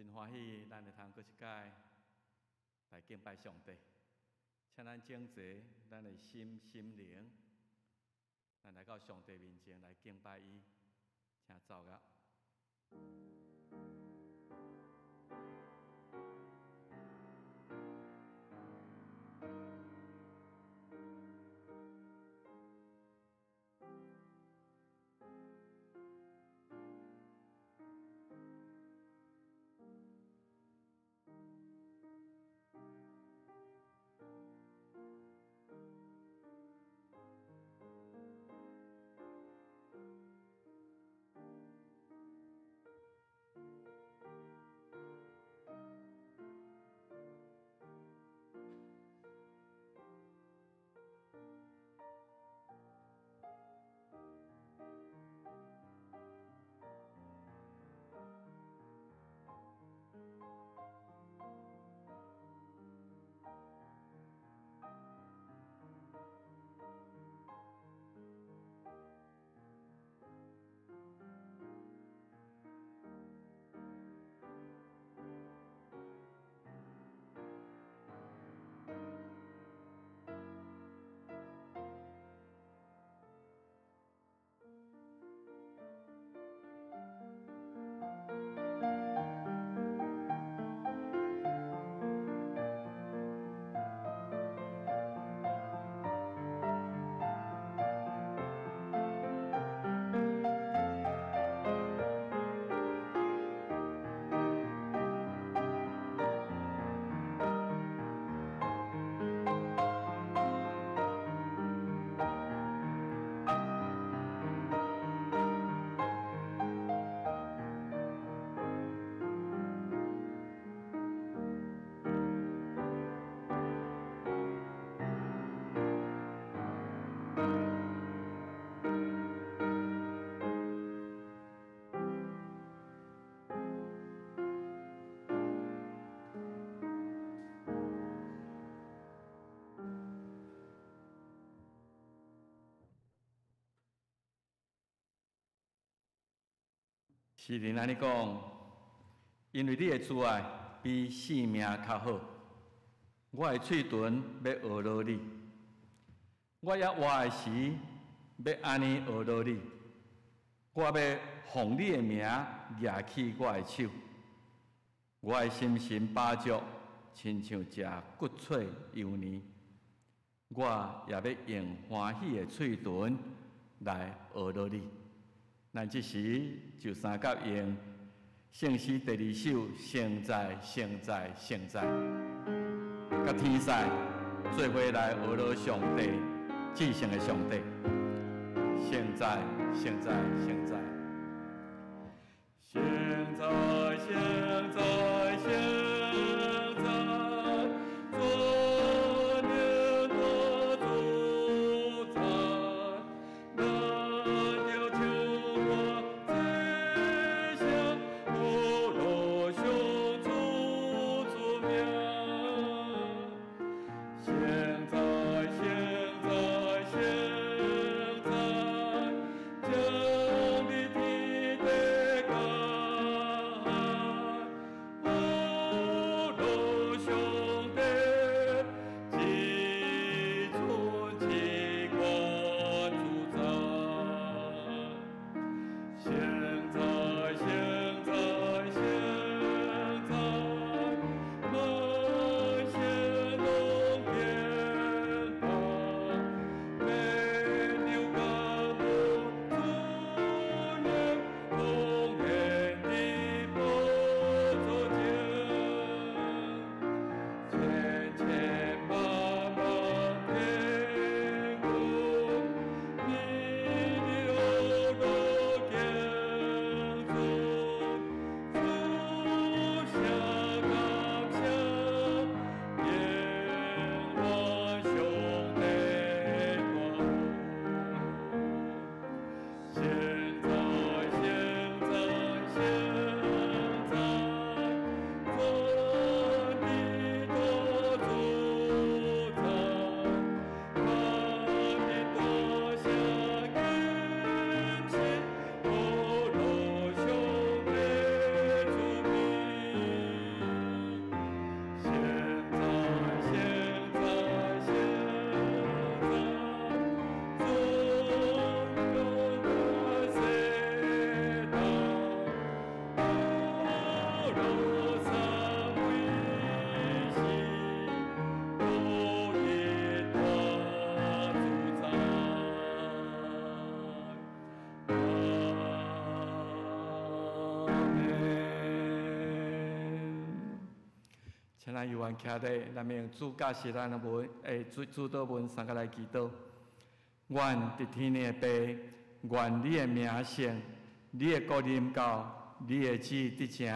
真歡喜，咱會通閣一擺來敬拜上帝。請咱整齊咱的心心靈，咱來到上帝面前來敬拜伊，請奏樂。詩人按呢講，因為你的慈愛比性命較好，我的喙唇欲呵咾你，我猶活的時欲按呢呵咾你，我欲奉你的名舉起我的手，我的心神飽足，親像食骨脆油膩，我也欲用歡喜的喙唇來呵咾你。咱這時就三甲用聖詩第二首，聖哉聖哉聖哉，佮天使做伙來呵咾上帝，至聖的上帝，聖哉聖哉聖哉，聖哉聖哉聖哉，全能的主宰，咱要唱歌至聖，呵咾上主主名。聖哉聖哉聖哉，降臨天地甲海，閣讚美神，獨一大主宰。阿們。請咱有緣徛咧，咱用主教是咱的文，主主禱文三個來祈禱。願佇天的父，願你的名聖，你的國臨到，你的旨意得成，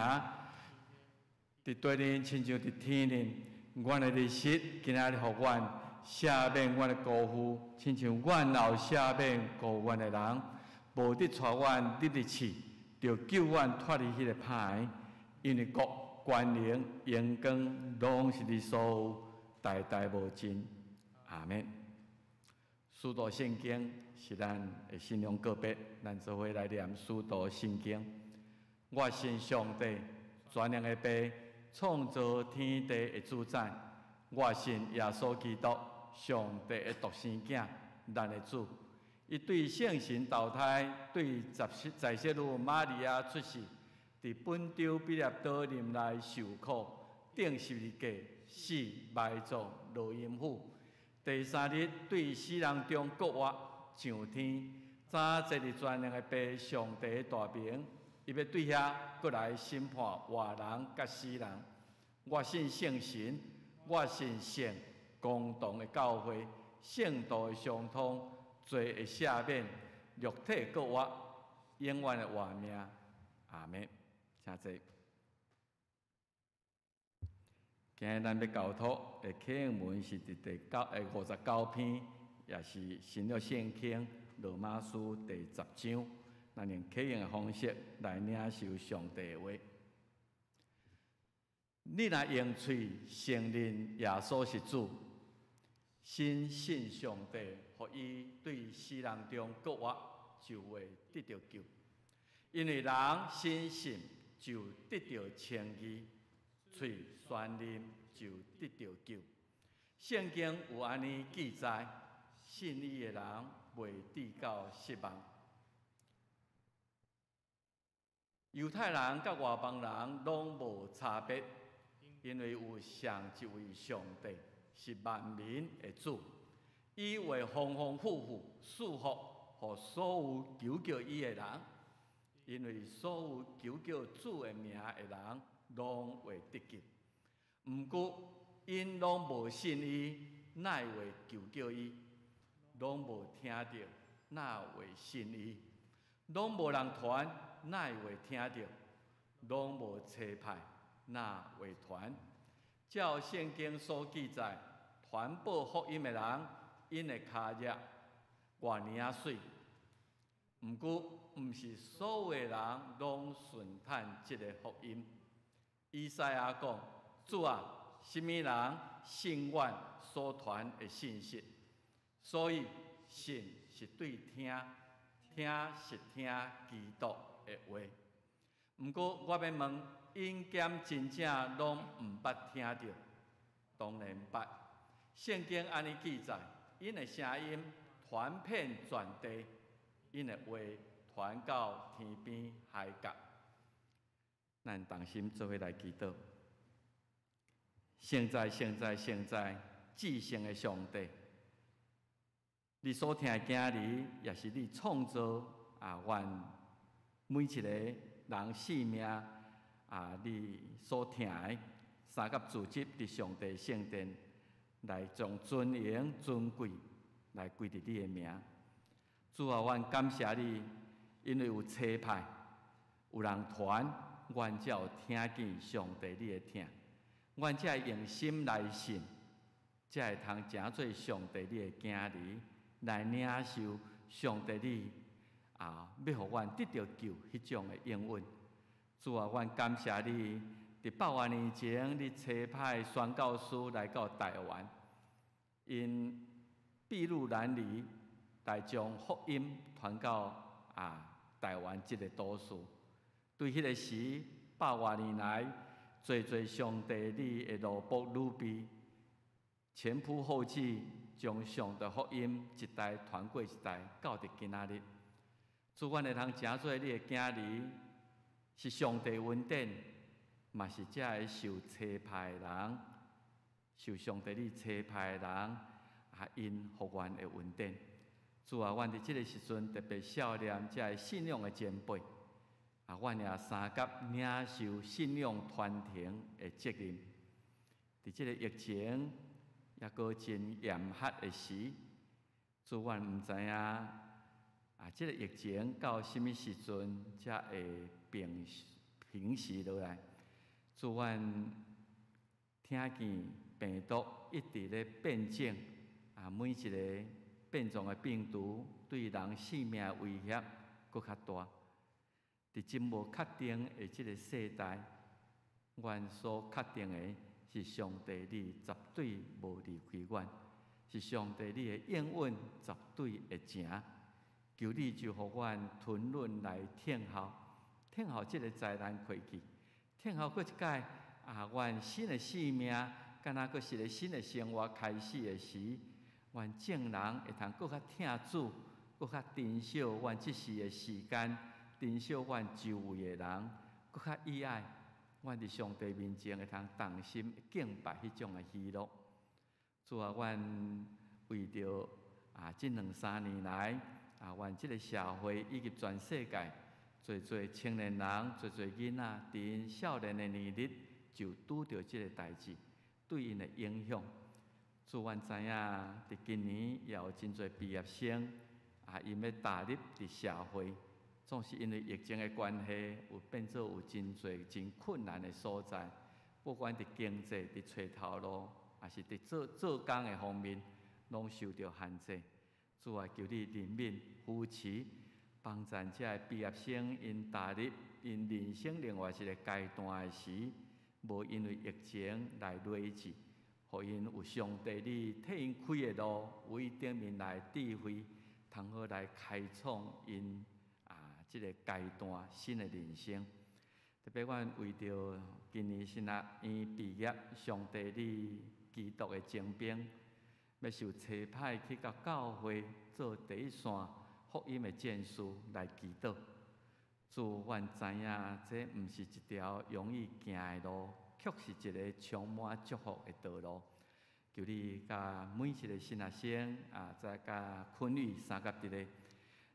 佇地面親像佇天頂。阮的日食今仔日予阮，赦免阮的辜負，親像阮也有赦免辜負阮的人。無得帶阮入去試，著救阮脫離彼个歹的，因為國、權能、榮光，攏是你所有，代代無盡。阿們。使徒信經是咱的信仰告白，咱做伙來念使徒信經。我信上帝，全能的父，創造天地的主宰。我信耶穌基督，上帝的獨生囝，咱的主。伊對聖神投胎，對在聖女瑪利亞出世，佇本丟彼拉多任內受苦，釘十字架，死埋葬，落陰府。第三日對死人中復活，上天，早坐佇全能的父上帝的大爿，伊欲對遐閣來審判活人佮死人。我信聖神，我信聖公同的教會，聖徒的相通，罪的赦免，肉體復活，永遠的活命。阿們，請坐。今日咱欲交託的啟應文是佇第九59篇，也是新約聖經羅馬書第10章。咱用啟應的方式來領受上帝的話。你若用喙承認耶穌是主，深信上帝予伊對死人中復活，就會得著救。因為人深信就得著稱義，喙宣認就得著救。聖經有按呢記載：信伊的人袂致到失望。猶太人佮外邦人攏無差別，因為有上一位上帝是萬民的主，伊會豐豐富富賜福予所有求叫伊的人，因為所有求叫主的名的人攏會得救。毋過𪜶攏無信伊，哪會求叫伊？攏無聽著，哪會信伊？攏無人傳，哪會聽著？攏無差派，哪會傳？照聖經所記載，傳報福音的人，𪜶的跤跡偌爾仔媠。毋過，毋是所有的人攏順趁這个福音。以賽亞講：主啊，啥物人信阮所傳的信息？所以信是對聽，聽是聽基督的話。毋過我欲問，𪜶敢真正攏毋捌聽著？當然捌。聖經按呢記載，𪜶的聲音傳遍全地，𪜶的話傳到天邊海角。咱同心做伙來祈禱。聖哉，聖哉，聖哉，至聖的上帝，你所疼的囝兒，也是你創造啊，阮每一個人性命啊，你所疼的三甲組織佇上帝聖殿，來將尊榮尊貴來歸佇你的名。主啊，阮感謝你，因為有差派，有人傳，阮才有聽見上帝你的疼，阮才會用心來信，才會通成做上帝你的囝兒，來領受上帝你啊，欲予阮得著救彼種的應允。主啊，阮感謝你，佇百外年前，你差派宣教師來到台灣，𪜶篳路藍縷來將福音傳到啊台灣這个都市。對彼个時，百外年來，濟濟上帝你的奴僕女婢，前仆後繼，將上帝福音一代傳過一代，到佇今仔日。主，阮會通成做你的囝兒，是上帝恩典，嘛是遮个受差派的人，受上帝你差派的人，啊，𪜶復原的恩典。主啊，阮佇這个時陣特別孝念遮个信仰的前輩，啊，阮也相佮領受信仰傳承的責任。佇這個疫情抑閣真嚴厲的時，主，阮毋知影啊，這個疫情到啥物時陣才會平息落來。主，阮聽見病毒一直咧變種，啊，每一个變種的病毒對人性命的威脅閣較大。佇真無確定的這个世代，阮所確定的是上帝你絕對無離開阮，是上帝你的應允絕對會成。求你就予阮吞忍來等候，等候這个災難過去，等候閣一擺啊，阮新的生命，敢若閣是一个新的生活開始的時，阮眾人會通閣較疼主，閣較珍惜阮這時的時間，珍惜阮周圍的人，閣較意愛。阮佇上帝面前會通同心敬拜彼種的喜樂。主啊，阮為著啊，這兩三年來啊，阮這个社會以及全世界，濟濟青年人、濟濟囡仔，佇𪜶少年的年日就拄著這个代誌，對𪜶的影響。主，阮知影，佇今年也有真濟畢業生啊，𪜶欲踏入佇社會，總是因為疫情的關係，有變做有真濟真困難的所在。不管佇經濟、佇揣頭路，抑是佇做做工的方面，攏受著限制。主啊，求你憐憫扶持，幫贊這个畢業生，𪜶踏入𪜶人生另外一个階段的時，無因為疫情來累積，予𪜶有上帝你替𪜶開的路，有伊頂面來的智慧，通好來開創𪜶啊這个階段新的人生。特別阮為著今年神學院畢業，上帝你基督的精兵，欲受差派去到教會做第一線福音的戰士來祈禱。主，阮知影這毋是一條容易行的路，卻是一个充滿祝福的道路。求你佮每一个新學生啊，再佮坤宇相佮佇咧，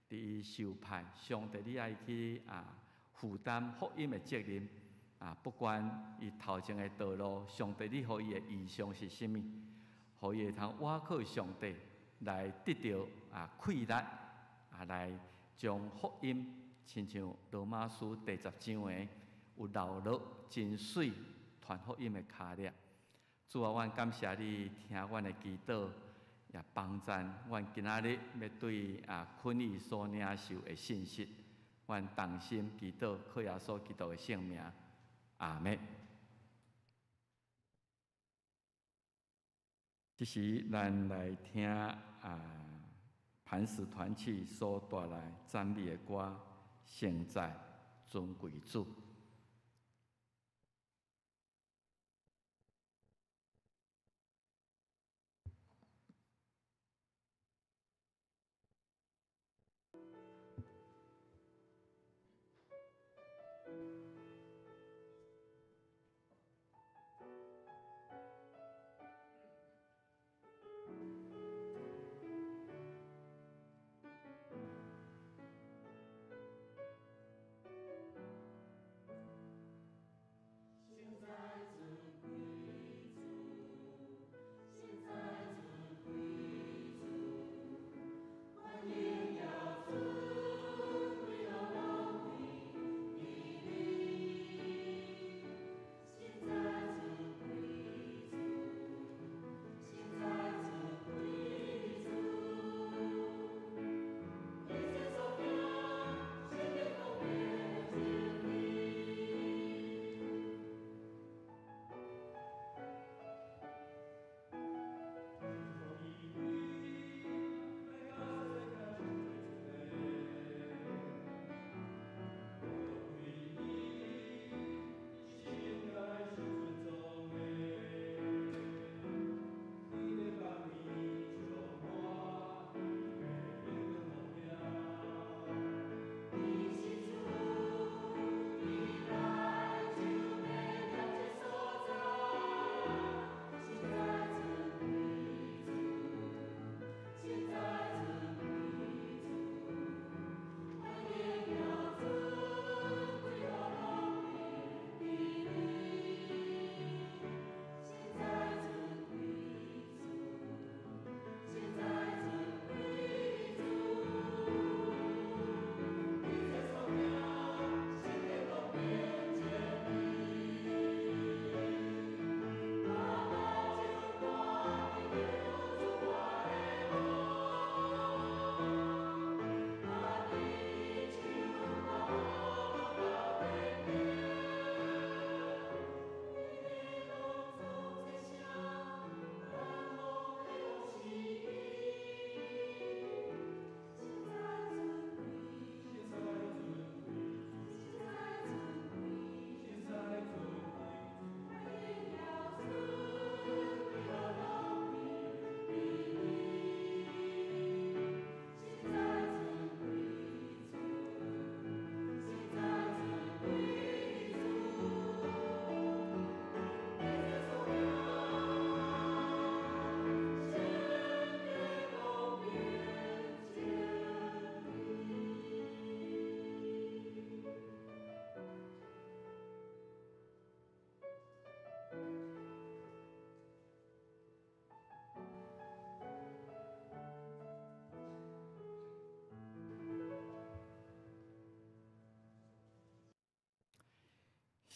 佇伊受派，上帝你愛去啊負擔福音的責任啊，不管伊頭前的道路，上帝你予伊的異象是啥物，予伊會通倚靠上帝來得著啊氣力啊，來將福音，親像羅馬書第十章的有流落真水傳福音的跤跡。主啊，阮感謝你聽阮的祈禱，也幫贊阮今仔日欲對啊坤宇所領受的信息。阮同心祈禱，靠耶穌基督的聖名，阿們。這時，咱來聽啊磐石團契所帶來讚美的歌，聖在尊貴主。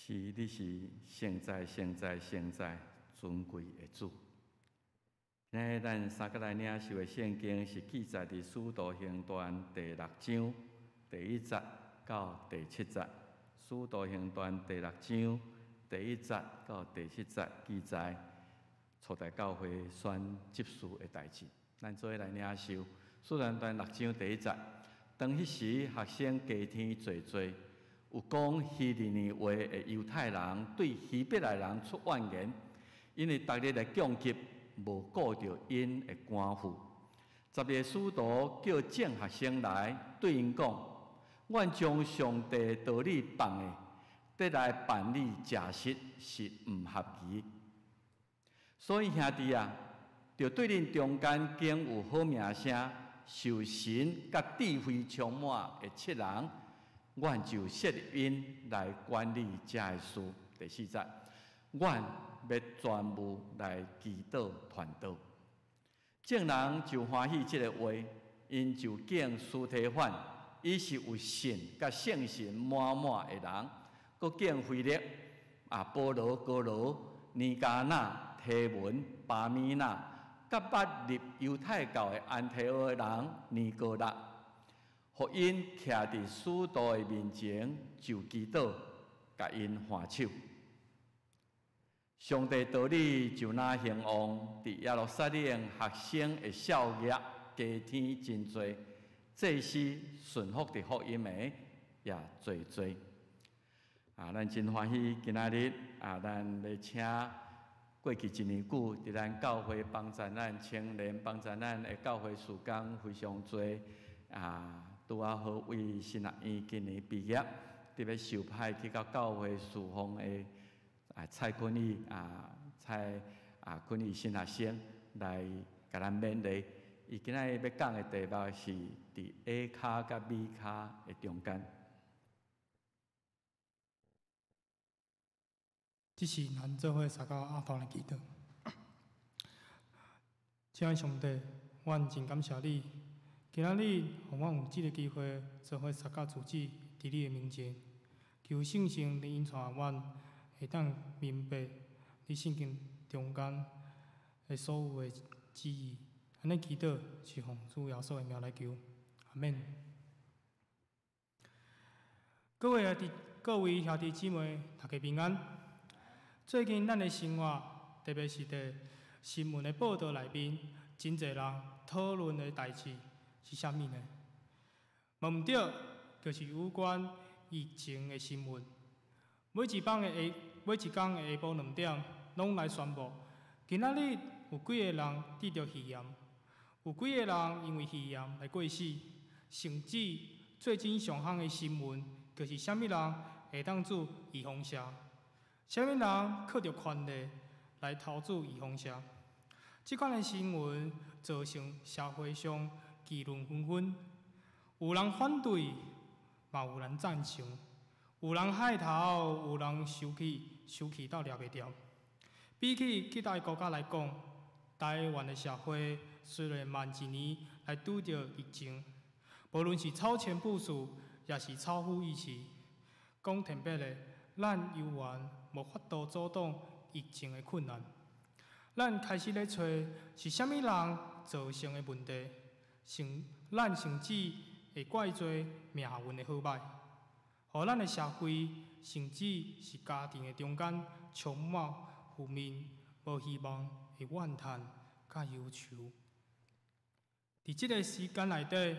是，你是聖在、聖在、聖在尊貴的主。今日咱三個來領受的聖經是記載佇《使徒行傳》第六章第一節到第七節，《使徒行傳》第六章第一節到第七節記載初代教會選執事的代誌。咱做伙來領受《使徒行傳》六章第一節。當彼時學生家天濟濟，有講希利尼話的猶太人對希伯來人出怨言，因為逐日的供給無顧著𪜶的官婦。12個使徒叫眾學生來，對𪜶講：阮將上帝道理放的，得來辦理食食是毋合宜。所以兄弟啊，著對恁中間經有好名聲、受神佮智慧充滿的七人，阮就設立𪜶來管理這个事。第四節，阮欲專務來祈禱傳道。眾人就歡喜這个話，𪜶就揀司提反，伊是有信佮聖神滿滿的人，閣揀腓力、啊保羅、哥羅、尼迦納、提門、巴米納，佮捌入猶太教的安提阿的人尼哥辣，予𪜶徛佇使徒的面前就祈禱，共𪜶按手。上帝道理就若興旺，佇耶路撒冷學生的數額加添真濟，祭司順服佇福音的也濟濟。啊，咱真歡喜今仔日啊，咱來請過去一年久，佇咱教會幫助咱青年、幫助咱的教會事工非常濟啊，拄仔好為神學院今年畢業，特別受派去到教會侍奉的啊蔡坤宇啊蔡啊坤宇新學生來共咱勉勵。伊今仔日欲講的題目是佇 A 跤佮 B 跤的中間。這是咱做伙相共阿頭來祈禱。親愛上帝，阮真感謝你，今仔日予阮有這个機會做伙相共主子佇你的面前，求聖神來引帶阮，會當明白你聖經中間的所有的旨意。按呢祈禱是奉主耶穌的名來求，阿們。各位兄弟、各位兄弟姊妹，大家平安。最近咱的生活，特別是佇新聞的報道內面，真濟人討論的代誌是啥物呢？無毋對，就是有關疫情的新聞。每一班的下，每一工的下晡2點，攏來宣布，今仔日有幾个人得著肺炎，有幾个人因為肺炎來過世，甚至最近上夯的新聞，就是啥物人會當注預防射。啥物人靠著權力來投注預防射？這款的新聞造成社會上議論紛紛，有人反對，嘛有人贊成，有人害頭，有人生氣，生氣到掠袂牢。比起其他國家來講，台灣的社會雖然慢一年來拄著疫情，無論是超前部署，抑是超乎預期。講坦白的，咱猶原無法度阻擋疫情的困難。咱開始咧揣是啥物人造成的問題，甚咱甚至會怪罪命運的好䆀，予咱的社會甚至是家庭的中間充滿負面、無希望的怨嘆佮憂愁。佇這个時間內底，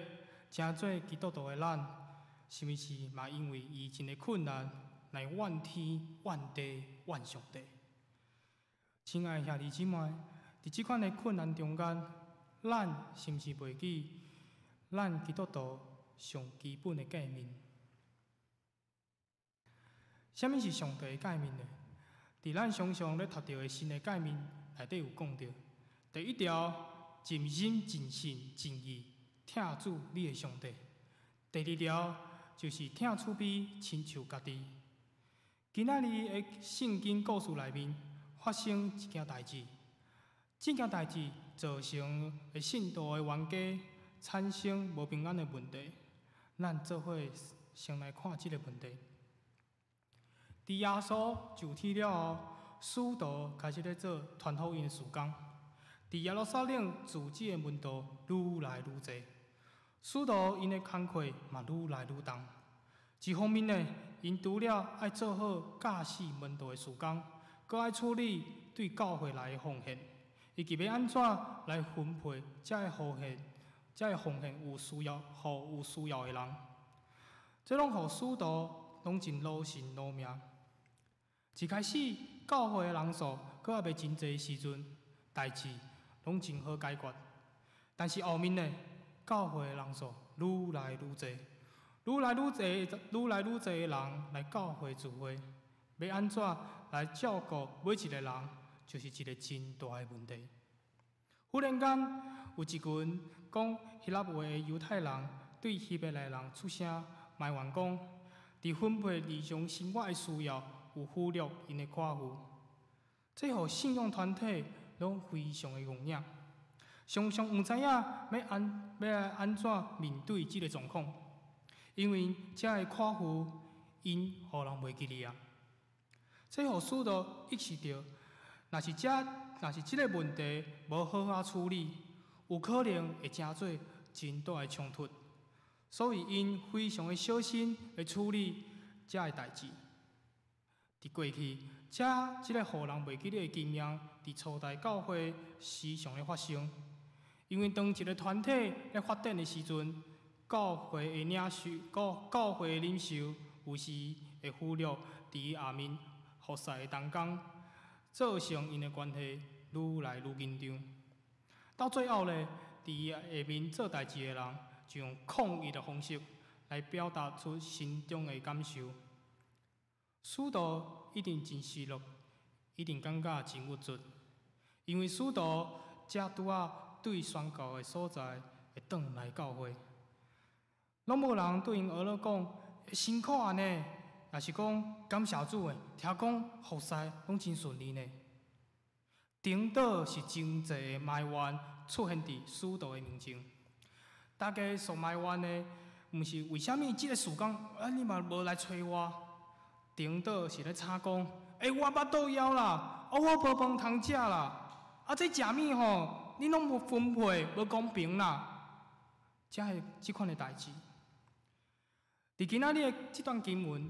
成做基督徒的咱，是毋是嘛因為疫情的困難來怨天怨地怨上帝？親愛的兄弟姊妹，佇這款的困難中間，咱是毋是袂記咱基督徒上基本的誡命？啥物是上帝的誡命呢？佇咱常常咧讀著的新的誡命內底有講著，第一條，盡心盡性盡意疼主你的上帝；第二條，就是疼厝邊親像家己。今仔日的聖經故事內面發生一件代誌，這件代誌造成的信徒的冤家產生無平安的問題。咱做伙先來看這个問題。佇耶穌受洗了後，使徒開始咧做傳福音的事工。佇耶路撒冷聚集的門徒愈來愈濟，使徒𪜶的工課嘛愈來愈重。一方面呢，𪜶除了愛做好教訓門徒的事工，閣愛處理對教會來的奉獻，以及欲按怎來分配這个奉獻，這个奉獻有需要，予有需要的人，這攏予使徒攏真勞神勞命。一開始教會的人數閣猶未真濟的時陣，代誌攏真好解決。但是後面呢，教會的人數愈來愈濟，愈來愈濟，愈來愈濟的人來教會聚會，欲按怎來照顧每一個人，就是一個真大的問題。忽然間，有一群講希臘話的猶太人對希伯來人出聲埋怨講，佇分配日常生活的需要，有忽略𪜶的寡婦。這予信仰團體攏非常的戇影，常常毋知影欲來按怎面對這个狀況，因為遮的寡婦𪜶予人袂記得啊。這予使徒意識著，若是這个問題無好好處理，有可能會成做真大的衝突，所以𪜶非常的小心來處理遮的代誌。佇過去，這个予人袂記得的經驗，佇初代教會時常咧發生。因為當一个團體咧發展的時陣，教會的領袖有時會忽略佇伊下面服侍的同工，造成𪜶的關係愈來愈緊張。到最後咧，佇伊下面做代誌的人，就用抗議的方式來表達出心中的感受。使徒一定真失落，一定感覺真鬱卒，因為使徒才拄仔對宣教的所在會轉來教會，攏無人對𪜶學咧講辛苦按呢，抑是講感謝主的，聽講服侍攏真順利呢。顛倒是真濟的埋怨出現佇使徒的面前，大家所埋怨的，毋是為啥物這个事工啊你嘛無來揣我。顛倒是咧吵講，欸，我腹肚枵啦，啊，我無飯通食啦，啊，這食物吼，恁攏無分配，無公平啦，才會這款的代誌。佇今仔日的這段經文，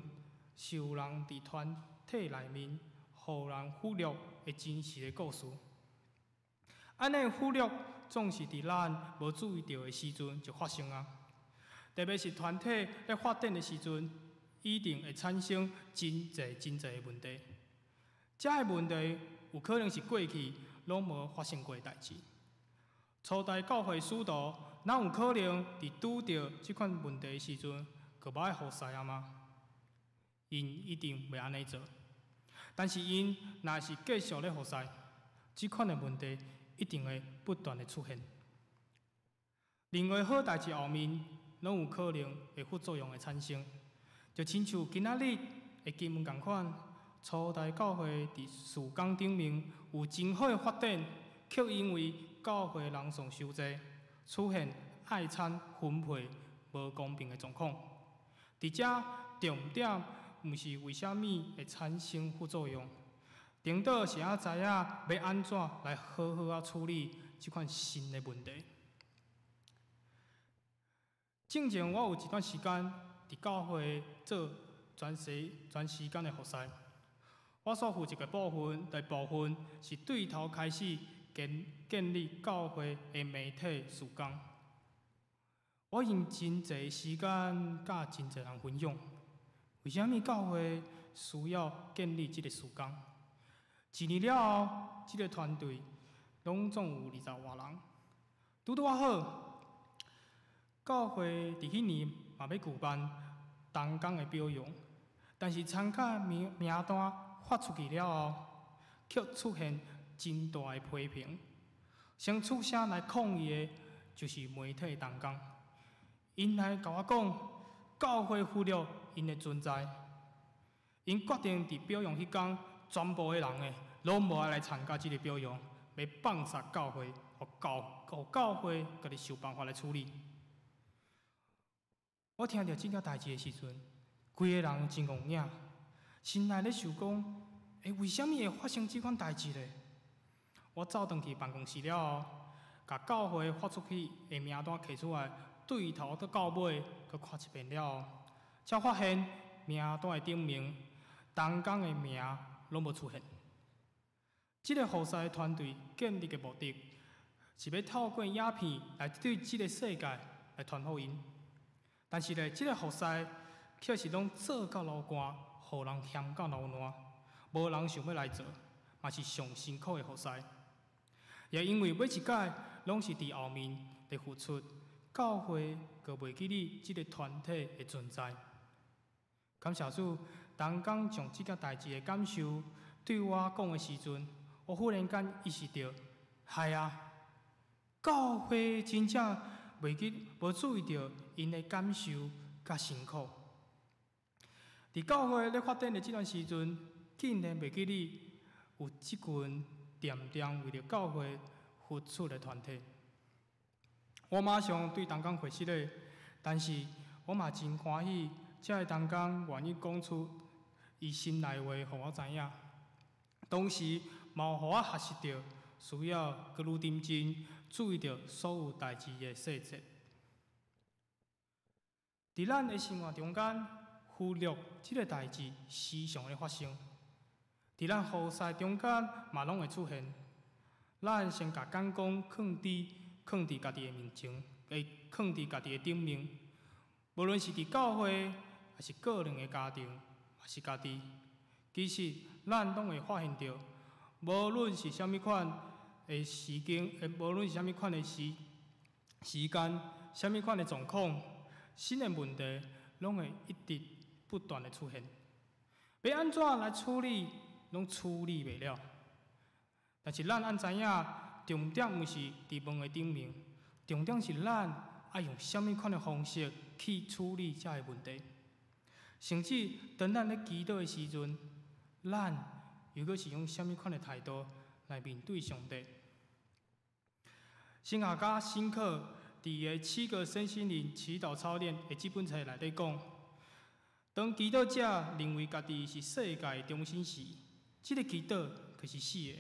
是有人佇團體內面，予人忽略的真實的故事。按呢忽略總是佇咱無注意著的時陣就發生啊，特別是團體咧發展的時陣，一定會產生真濟真濟的問題。這个問題有可能是過去攏無發生過的代誌。初代教會使徒，哪有可能佇拄著這款問題的時陣，閣無愛服侍啊嗎？𪜶一定袂按呢做。但是𪜶若是繼續咧服侍，這款的問題一定會不斷的出現。任何好代誌後面，攏有可能會副作用的產生。就親像今仔日的經文仝款，初代教會佇事工頂面有真好的發展，卻因為教會人數傷濟，出現愛餐分配無公平的狀況。佇遮重點毋是為啥物會產生副作用，顛倒是愛知影欲按怎來好好仔處理這款新的問題。進前我有一段時間佇教會做全時間的服侍，我所負責的部分是對頭開始建立教會的媒體事工。我用真濟時間佮真濟人分享，為啥物教會需要建立這个事工。一年了後，這个團隊攏總有20外人，拄拄仔好。教會佇彼年嘛欲舉辦同工的表揚，但是參加名單發出去了後，卻出現真大的批評。先出聲來抗議的，就是媒體同工，𪜶來共我講，教會忽略𪜶的存在，𪜶決定佇表揚彼工，全部的人呢，攏無愛來參加這个表揚，欲放捒教會，予教會家己想辦法來處理。我聽著這件代誌的時陣，規个人真戇影，心內咧想講，欸，為啥物會發生這款代誌咧？我走轉去辦公室了後，共教會發出去的名單提出來，對頭到尾，閣看一遍了後，才發現名單的頂面，同工的名攏無出現。這个服侍團隊建立的目的，是欲透過影片來對這个世界來傳福音。但是咧，這个服侍卻是攏做到流汗，予人嫌到流爛，無人想欲來做，嘛是上辛苦的服侍。也因為每一擺攏是佇後面佇付出，教會閣袂記得這个團體的存在。感謝主，同工將這件代誌的感受對我講的時陣，我忽然間意識著，係啊，教會真正袂記無注意著𪜶的感受佮辛苦。佇教會咧發展的這段時陣，竟然袂記得有這群恬恬為著教會付出的團體。我馬上對同工回信咧，但是我嘛真歡喜，這个同工願意講出伊心內話，予我知影。同時，嘛予我學習著需要閣愈認真注意著所有代誌的細節。佇咱的生活中間，忽略這个代誌時常咧發生。佇咱服侍中間嘛攏會出現。咱先共眼光囥佇家己的面前，會囥佇家己的頂面。無論是佇教會，抑是個人的家庭，抑是家己，其實咱攏會發現著，無論是啥物款的時間，無論是啥物款的時間，啥物款的狀況，新的問題攏會一直不斷的出現。欲按怎來處理，攏處理袂了。但是咱按知影，重點毋是佇門的頂面，重點是咱愛用啥物款的方式去處理這个問題。甚至當咱咧祈禱的時陣，咱又閣是用啥物款的態度來面對上帝？神學家辛克佇伊的《七個身心靈祈禱操練》的這本冊內底講，當祈禱者認為家己是世界的中心時，這个祈禱就是死的。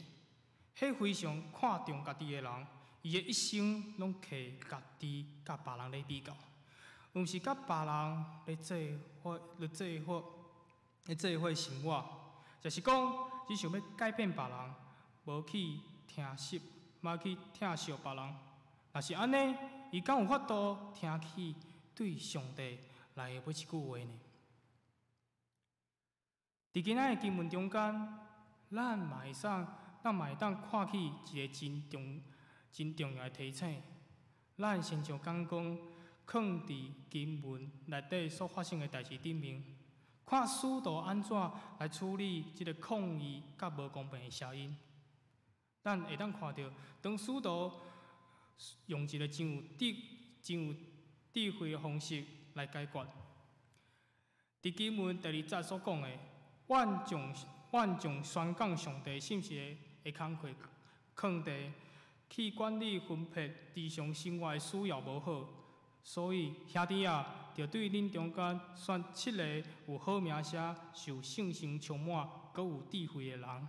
彼非常看重家己的人，伊的一生攏摕家己佮別人咧比較，毋是佮別人咧做伙、咧做伙、咧做伙生活，就是講只想欲改變別人，無去疼惜，無去疼惜別人。若是按呢，伊敢有法度聽去對上帝來的每一句話呢？佇今仔的經文中間，咱嘛會使，咱嘛會當看起一个真重要的提醒。咱先將眼光囥佇經文內底所發生的代誌頂面，看使徒按怎來處理這个抗議佮無公平的聲音。咱會當看著，當使徒用一个真有智慧的方式來解決。佇經文第二節所講的，阮將宣講上帝信實的工課，囥地去管理分配日常生活的需要無好，所以兄弟啊，著對恁中間選七个有好名聲、受聖神充滿、閣有智慧的人，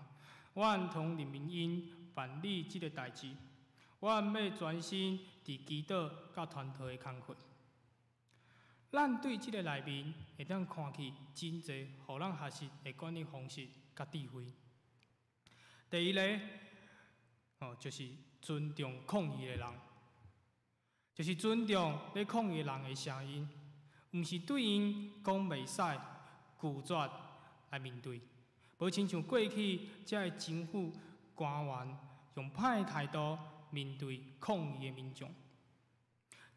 阮通任命𪜶辦理這个代誌。阮欲專心佇祈禱佮傳道的工課。咱對這个內面會當看去真濟，予咱學習的管理方式佮智慧。第一个，就是尊重抗議的人，就是尊重咧抗議的人的聲音，毋是對𪜶講袂使、拒絕來面對，無親像過去這个政府官員用歹態度面對抗議的民眾。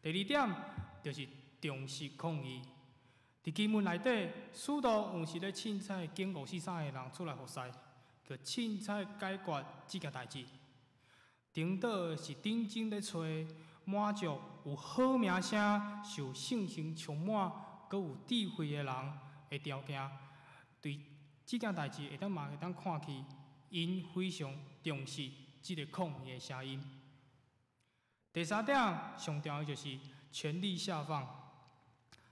第二點就是重視抗議。佇經文內底，使徒毋是咧凊彩揀53个人出來服侍，去凊彩解決這件代誌。顛倒是認真咧揣滿足有好名聲、受聖神充滿、閣有智慧的人的條件，對這件代誌會當嘛會當看去，𪜶非常重視這个抗議的聲音。第三點，上重要就是權力下放。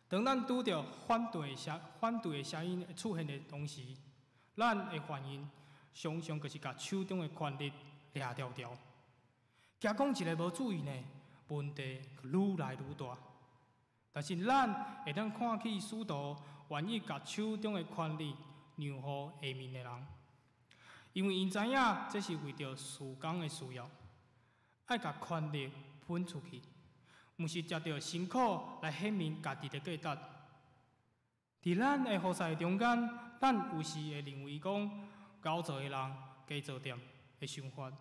當咱拄著反對的聲音出現的同時，咱的反應常常就是共手中的權力掠牢牢。驚講一个無注意呢，問題愈來愈大。但是咱會當看見使徒願意共手中的權力讓予下面的人，因為𪜶知影這是為著事工的需要，愛共權力分出去，毋是藉著辛苦來顯明家己的價值。佇咱的服侍中間，咱有時會認為講，𠢕做的人加做點的想法，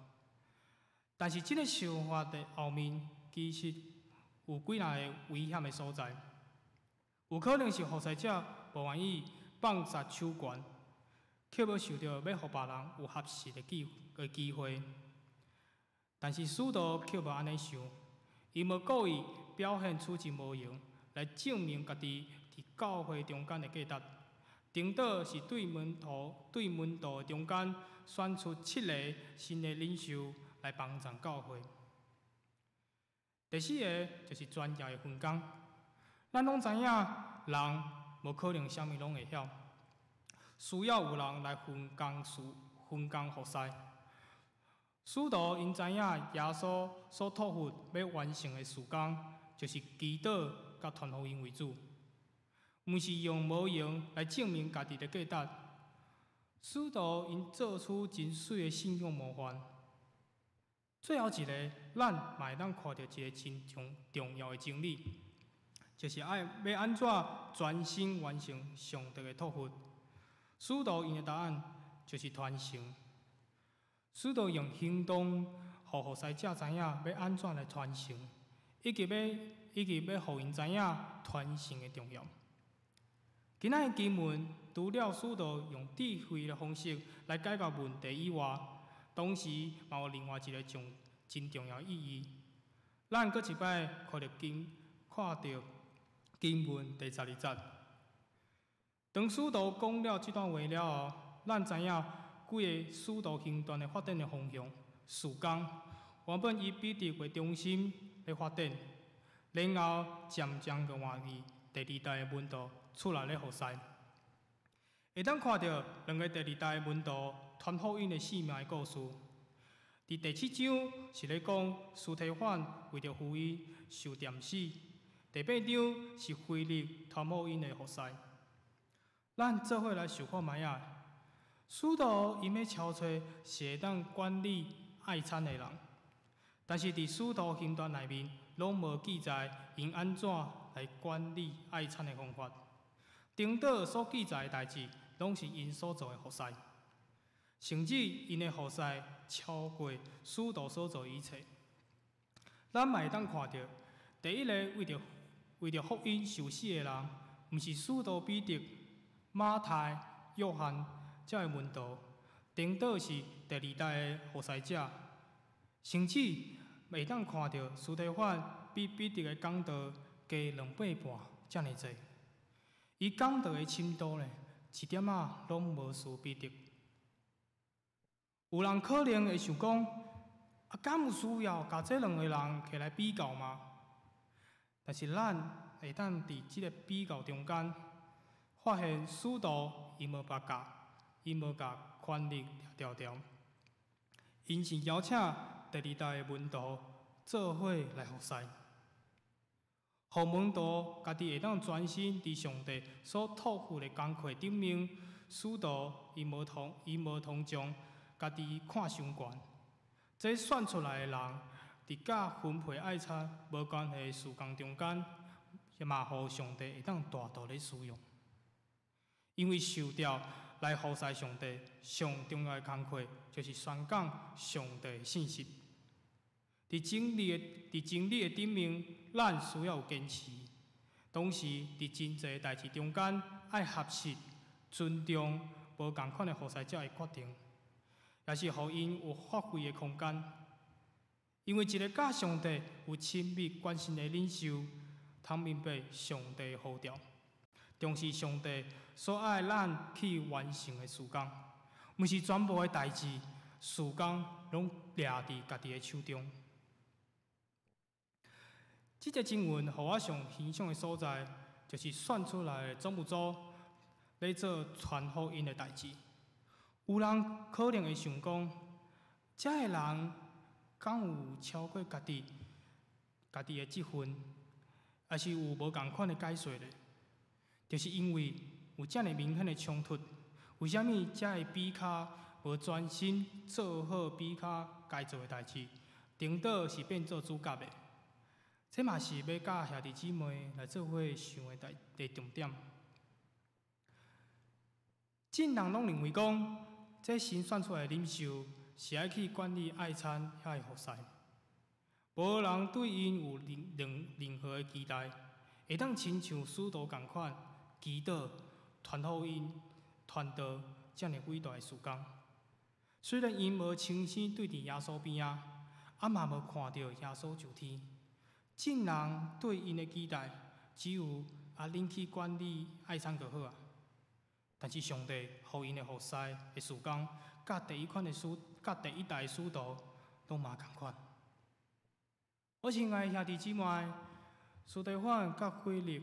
但是這个想法的後面其實有幾若个危險的所在，有可能是服侍者無願意放殺手權，卻欲想著欲予別人有學習的機會。但是使徒卻無按呢想，伊無故意表現出真無閒來證明家己佇教會中間的價值。顛倒是對門徒中間選出七个新的領袖來幫助教會。第四个就是專業的分工。咱攏知影，人無可能啥物攏會曉，需要有人來分工事、分工服侍。使徒𪜶知影耶穌所託付欲完成的事工，就是祈禱佮傳福音為主，毋是用模型來證明家己的價值。使徒𪜶做出真媠的信仰模範。最後一个，咱嘛會當看著一个真重要的真理，就是愛欲按怎專心完成上帝的託付。使徒𪜶的答案就是傳承。使徒用行動，予服侍者知影欲按怎來傳承，以及欲予𪜶知影傳承的重要。今仔日經文除了使徒用智慧的方式來解決問題以外，同時嘛有另外一个真重要意義。咱閣一擺看著經文第12節，當使徒講了這段話了後，咱知影規个使徒行傳的發展的方向，事工原本以彼得為中心咧發展，然後漸漸就換去第二代的門徒出來咧服侍。會當看著兩个第二代的門徒傳福音的生命的故事。佇第七章是咧講司提反為著福音受釘死，第八章是腓力傳福音的服侍。咱做伙來想看覓仔，使徒𪜶欲招揣是會當管理愛餐的人，但是佇使徒行傳內面攏無記載𪜶按怎來管理愛餐的方法。顛倒所記載的代誌，攏是𪜶所做的服侍，甚至𪜶的服侍超過使徒所做一切。咱嘛會當看著，第一个為著福音受死的人，毋是使徒彼得、馬太、約翰這个門徒，顛倒是第二代的服侍者，甚至會當看著司提反比彼得的講道加兩倍半遮爾濟。伊講道的深度呢，一點仔攏無輸彼得。有人可能會想講，啊，敢有需要共這兩个人摕來比較嗎？但是咱會當佇這个比較中間，發現使徒伊無白教，伊無共權力掠牢牢，𪜶是邀請第二代的門徒做伙來服侍，予門徒家己會當專心佇上帝所託付的工課頂面，使徒伊無通將家己看傷懸。這選出來的人，佇佮分配愛餐無關係的事工中間，嘛予上帝會當大大咧使用。因為受調來服侍上帝，上重要的工課就是宣講上帝的信息。佇真理的頂面，咱需要有堅持。同時，佇真濟代誌中間，愛學習尊重無仝款的服侍者的決定，也是予𪜶有發揮的空間。因為一个佮上帝有親密關係的領袖，通明白上帝的呼召，重視上帝所愛咱去完成的事工，毋是全部的代誌事工攏掠佇家己的手中。這節經文予我上欣賞的所在，就是選出來的總務組咧做傳福音的代誌。有人可能會想講，遮个人敢有超過家己的職分，抑是有無仝款的解說咧？就是因為有遮爾明顯的衝突，為啥物遮个比跤無專心做好比跤該做的代誌，顛倒是變做主角的？這嘛是欲佮兄弟姊妹來做伙想的代的重點。眾人攏認為講，這新選出來的領袖是愛去管理愛餐遐个服侍，無人對𪜶有任何的期待，會當親像使徒仝款祈禱、傳福音、傳道遮爾偉大的事工。雖然𪜶無親身對佇耶穌邊仔，啊嘛無看著耶穌上天，眾人對𪜶的期待只有啊，恁去管理愛餐就好啊。但是上帝予𪜶的服侍的事工，佮第一代的使徒攏嘛仝款。我親愛的兄弟姊妹，司提反佮腓力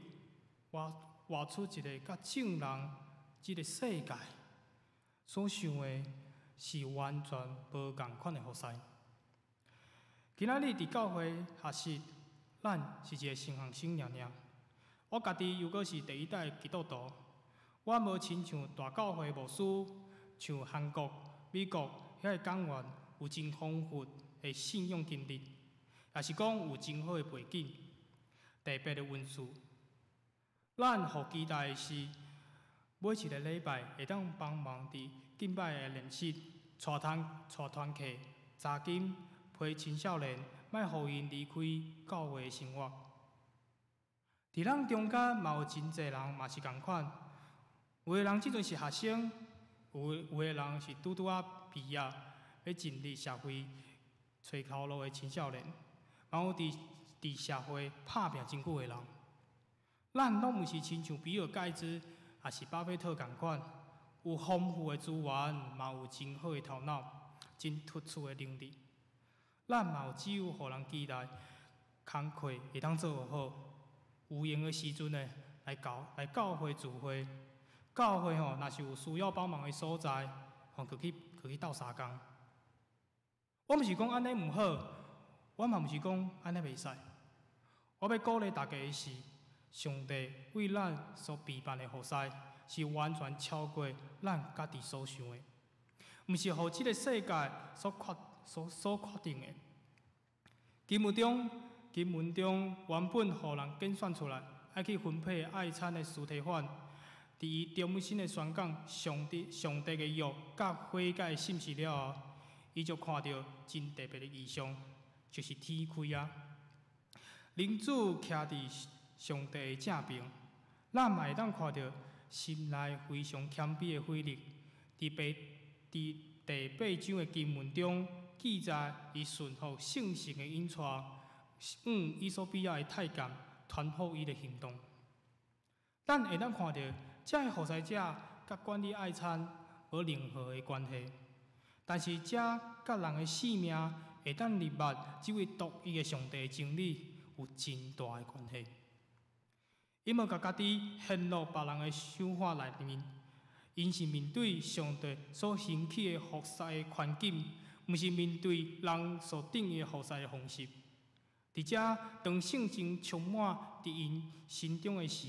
活出一个佮眾人這个世界所想的是完全無仝款的服侍。今仔日佇教會學習，咱是一个神學生爾爾。我家己猶閣是第一代基督徒，我無親像大教會牧師，像韓國、美國遐个講員有真豐富的信仰經歷，抑是講有真好的背景、特別的恩賜。咱予期待的是，每一个禮拜會當幫忙佇敬拜的練習、帶團契、查經、陪青少年，莫予𪜶離開教會的生活。佇咱中間嘛有真濟人嘛是仝款，有的人這陣是學生，有的人是拄拄仔畢業，欲進入社會揣頭路的青少年，嘛有佇社會拍拚真久的人。咱攏毋是親像比爾蓋茨，抑是巴菲特仝款，有豐富的資源，嘛有真好的頭腦，真突出的能力。咱嘛有只有予人期待，工課會當做好，有閒的時陣呢，來教會聚會。教會吼，若是有需要幫忙的所在，吼，就去鬥相共。我毋是講按呢毋好，我嘛毋是講按呢袂使。我欲鼓勵大家的是，上帝為咱所備辦的服侍，是完全超過咱家己所想的，毋是予這个世界所決定的。經文中原本予人揀選出來，愛去分配愛餐的司提反，佇伊忠心的宣講上帝的約佮悔改的信息了後，伊就看著真特別的異象，就是天開啊！人子徛佇上帝的正爿，咱嘛會當看著心內非常謙卑的腓力，佇第八章的經文中記載，伊順服聖神的引帶，往衣索比亞的太監傳福音的行動。咱會當看著，這个服侍者佮管理愛餐無任何的關係，但是這佮人的性命會當認捌這位獨一的上帝的真理有真大的關係。伊無共家己陷入別人的想法內面，𪜶是面對上帝所興起的服侍的環境，毋是面對人所定義的服侍的方式。佇遮，當聖靈充滿佇𪜶心中的時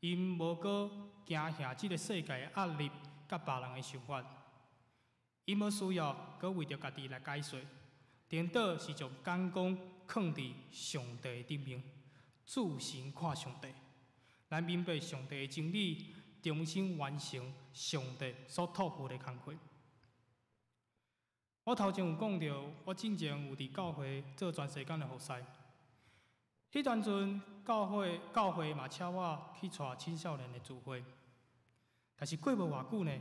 ，𪜶無閣驚嚇這个世界的壓力佮別人的想法，𪜶無需要閣為著家己來解說，顛倒是將眼光囥佇上帝的頂面，注神看上帝，來明白上帝的真理，重新完成上帝所託付的工課。我頭前有講著，我進前有佇教會做全時間的服侍。彼當陣教會嘛請我去帶青少年的聚會，但是過無偌久呢，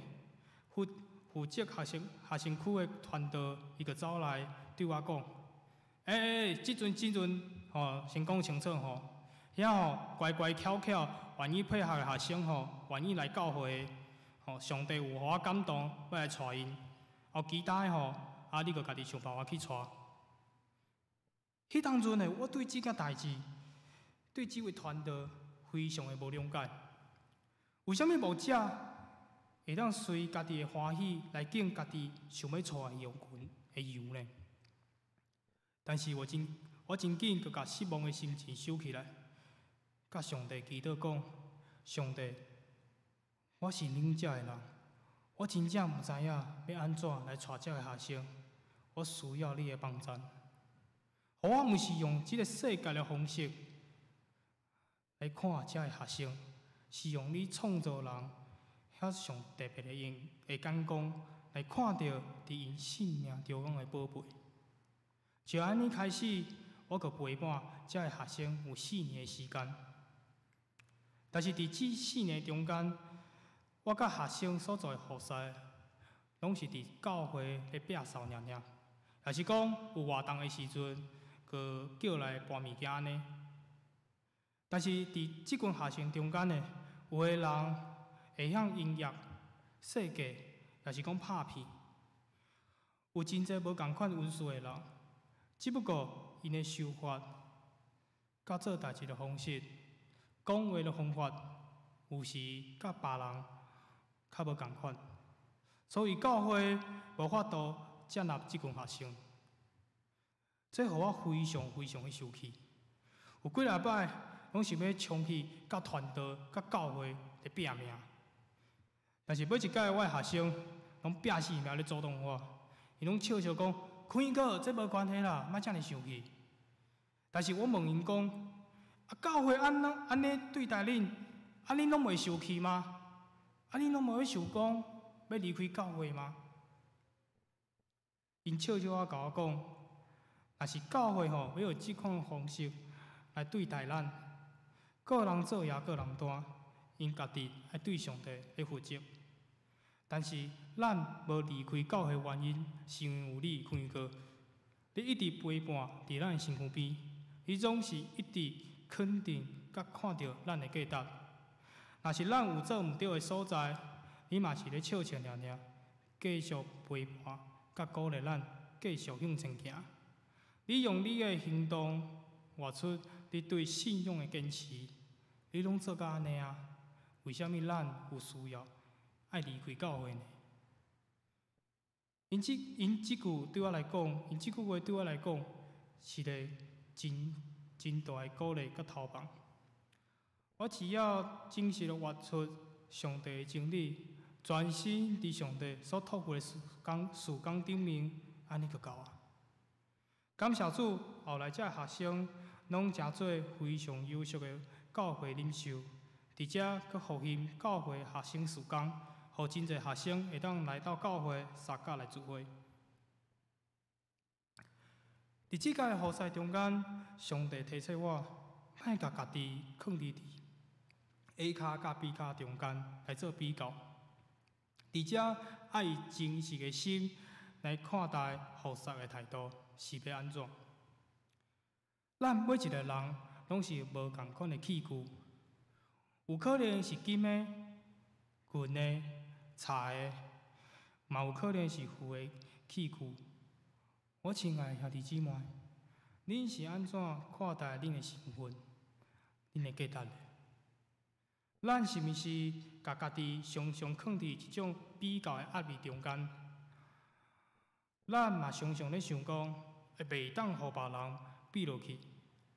負責學生區的傳道，伊就走來對我講：欸欸，這陣吼，先講清楚吼，遐吼乖乖巧巧，願意配合的學生吼，願意來教會的，吼，上帝有予我感動，欲來帶𪜶。哦，其他的吼，啊，你閣家己想辦法去帶。彼當陣呢，我對這件代誌，對這位傳道非常的無諒解。為啥物牧者會當隨家己的歡喜來揀家己想欲帶的羊群的羊呢？但是我真緊閣共失望的心情收起來，佮上帝祈禱講：上帝，我是恁遮的人，我真正毋知影欲按怎來帶這个學生，我需要你的幫贊。予我毋是用這个世界的方式來看這个學生，是用你創造人遐上特別的眼光來看著佇𪜶性命中間的寶貝。就按呢開始，我閣陪伴這个學生有四年的時間。但是佇這四年中間，我佮學生所做的服侍，攏是佇教會咧摒掃爾爾，抑是講有活動的時陣，閣叫來搬物件按呢。但是佇這群學生中間呢，有的人會曉音樂、設計，抑是講拍片，有真濟無仝款恩賜的人，只不過𪜶的想法，佮做代誌的方式、講話的方法，有時佮別人較無仝款，所以教會無法度接納這群學生。這予我非常非常的生氣。有幾若擺，攏想欲衝去佮傳道、佮教會咧拚命。但是每一擺我的學生攏拚性命咧阻擋我，𪜶攏笑笑講：坤哥，這無關係啦，莫遮爾生氣。但是我問𪜶講：啊，教會按怎按呢對待恁，啊，恁攏袂生氣嗎？啊，恁攏無欲想講欲離開教會嗎？𪜶笑笑仔共我講：若是教會吼，欲用這款方式來對待咱，個人做業個人擔，𪜶家己愛對上帝咧負責。但是咱無離開教會原因，是因為有你坤哥，你一直陪伴佇咱的身軀邊，你總是一直肯定佮看著咱的價值。若是咱有做毋對的所在，你嘛是咧笑笑爾爾，繼續陪伴佮鼓勵咱，繼續向前行。你用你的行動活出你對信仰的堅持，你攏做甲按呢啊？為啥物咱有需要愛離開教會呢？𪜶這這句話對我來講，是個真真大的鼓勵佮頭夢。我只要真實的活出上帝的真理，專心佇上帝所託付的事工事工頂面，按呢就夠啊！感謝主，後來這學生攏成做非常優秀的教會領袖，佇遮閣復興教會學生事工，予真濟學生會當來到教會參加來聚會。佇這屆服侍中間，上帝提醒我，莫共家己囥佇 A 跤佮 B 跤中間來做比較。佇遮愛以真實的心來看待服侍的態度是欲按怎？咱每一個人攏是無仝款的器具，有可能是金的、銀的、柴的，嘛有可能是負的器具。我親愛的兄弟姊妹，恁是按怎看待恁的身份、恁的價值的？咱是毋是共家己常常囥佇一種比較的壓力中間？咱嘛常常咧想講，袂當予別人比落去，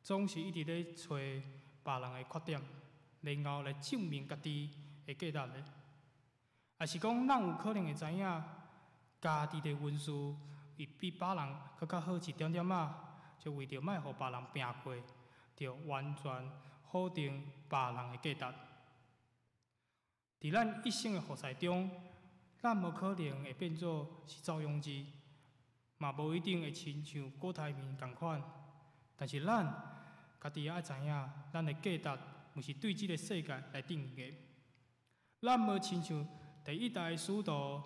總是一直咧揣別人的缺點，然後來證明家己的價值咧。抑是講，咱有可能會知影，家己的恩賜會比別人閣較好一點點仔，就為著莫予別人拚過，就完全否定別人的價值。佇咱一生的服侍中，咱無可能會變做是趙永基，嘛無一定會親像郭台銘仝款。但是咱家己愛知影，咱的價值毋是對這个世界來定義。咱無親像第一代使徒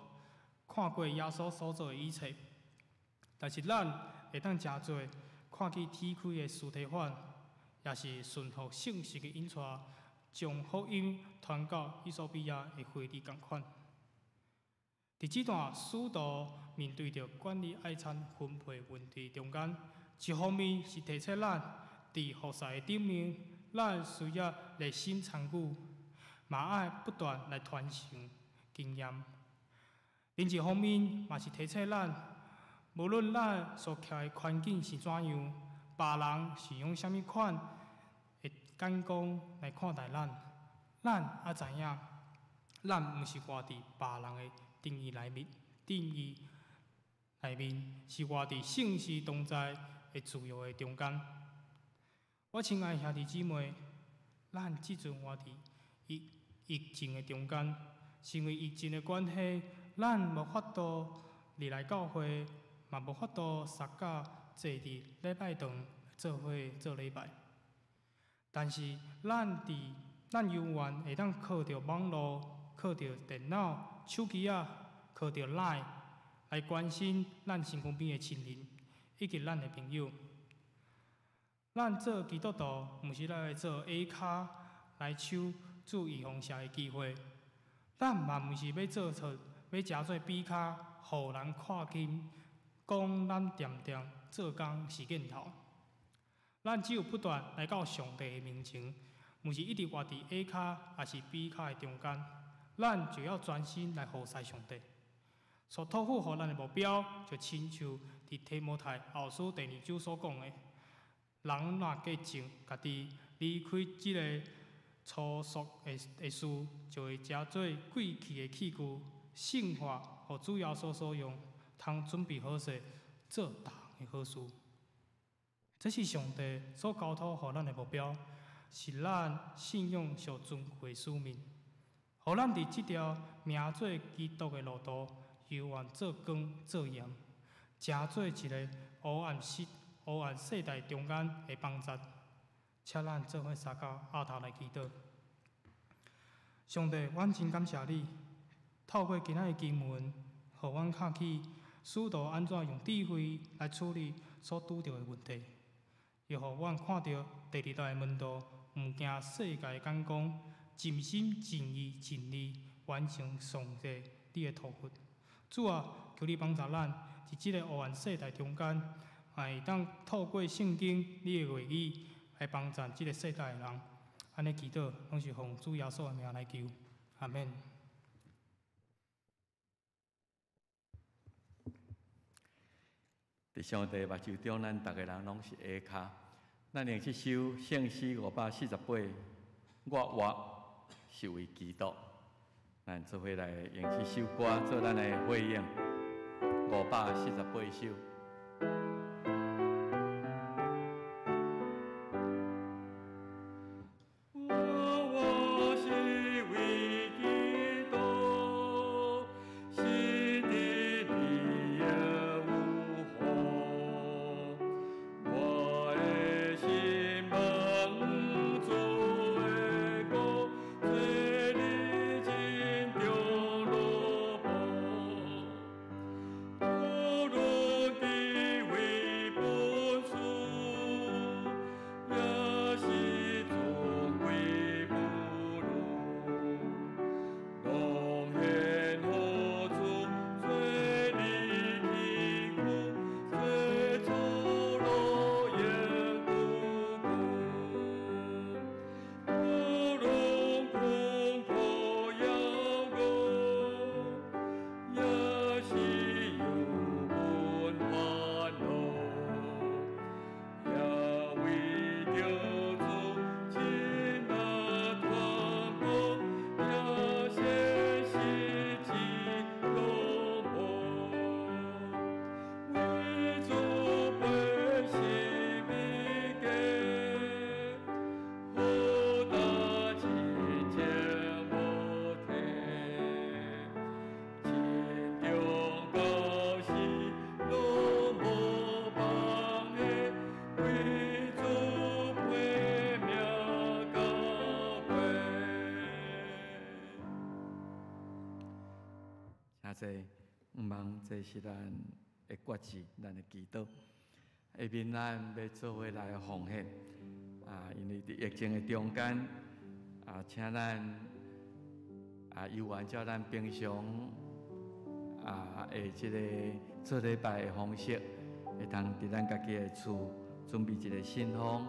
看過耶穌所做的一切，但是咱會當誠濟看見天開的司提反，也是順服聖神的引帶，將福音傳到衣索比亞的腓利仝款。佇這段使徒面對著管理愛餐分配問題中間，一方面是提醒咱佇服侍的頂面，咱需要熱心參與，嘛愛不斷來傳承基經驗。另一方面，嘛是提醒咱，無論咱所徛的環境是怎樣，別人是用啥物款的眼光來看待咱，咱也知影，咱毋是活佇別人的定義內面，定義內面是活佇聖事同在的自由的中間。我親愛兄弟姊妹，咱這陣活佇疫情的中間，是因為疫情的關係，咱無法度入來教會，嘛無法度相佮坐佇禮拜堂做伙做禮拜。但是咱猶原會當靠著網路、靠著電腦、手機仔、靠著 LINE 來關心咱身軀邊的親人，以及咱的朋友。咱做基督徒，毋是來做 A 跤來搶注預防射的機會，咱嘛毋是欲做出欲成做 B 跤，予人看輕，講咱恬恬做工是見頭。咱只有不斷來到上帝的面前，毋是一直活佇 A 跤抑是 B 跤的中間，咱就要專心來服侍上帝。所託付予咱的目標，就親像佇提摩太後書第二章所講的：人若潔淨家己，離開這个粗俗的事，就會成做貴氣的器具，聖化予主耶穌所用，通準備好勢做逐項的好事。這是上帝所交託予咱的目標，是咱信仰上尊貴的使命。予咱佇這條名做基督的路途，猶原做光做鹽，成做一个黑暗世代中間的幫助。請咱做伙相佮徛頭來祈禱。上帝，阮真感謝你，透過今仔的經文，予阮看見使徒按怎用智慧來處理所拄著的問題，又予阮看著第二代的門徒毋驚世界的眼光，盡心盡意盡力完成上帝你的託付。主啊，求你幫助咱，佇這个黑暗世代中間，嘛會當透過聖經你的話語來幫助這个世代的人。按呢祈禱，攏是奉主耶穌的名來求，阿們。佇上帝目睭中，咱逐个人攏是 A 跤。咱用這首聖詩548，我活是為基督。咱做伙來用這首歌做咱的回應。548首。我活是為基督，死佇你也有福。我的心望主的國，做你真中樂寶。無論地位本事，也是尊貴不如，攏獻予主做你器具，做主樂永久久。無論困苦猶餓，也是有本歡樂，也為著主真啊傳播，也顯實際攏無。為主背十字架，好大親情無退，真中到死攏無放下，為主拼命到尾。請坐，毋茫這是咱的決志，咱的祈禱。下面咱欲做伙來奉獻，因為佇疫情的中間，請咱猶原照咱平常的這个做禮拜的方式，會通佇咱家己的厝準備一个信封，